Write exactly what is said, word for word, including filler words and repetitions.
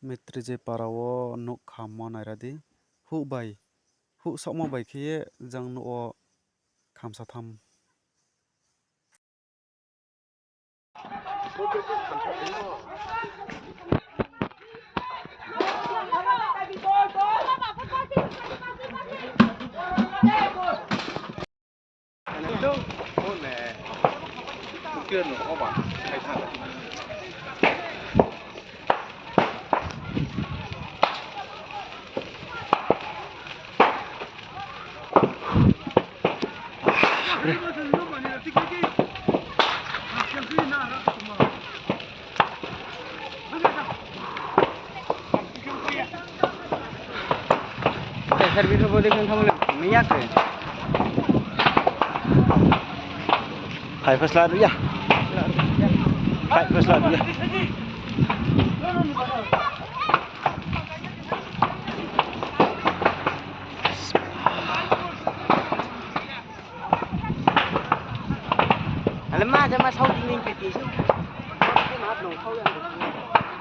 Mitri je para wo nouh khammo naira di. Huh bai, huh saohmo bai khe ye jang nouh wo khamsa tham. Sir, video ko দেখুন, thamle, miya khe. Phai phasla ruya. Phai phasla ruya. Ale ma jama sao ding ning khe ti. Ma hap nong sao yang.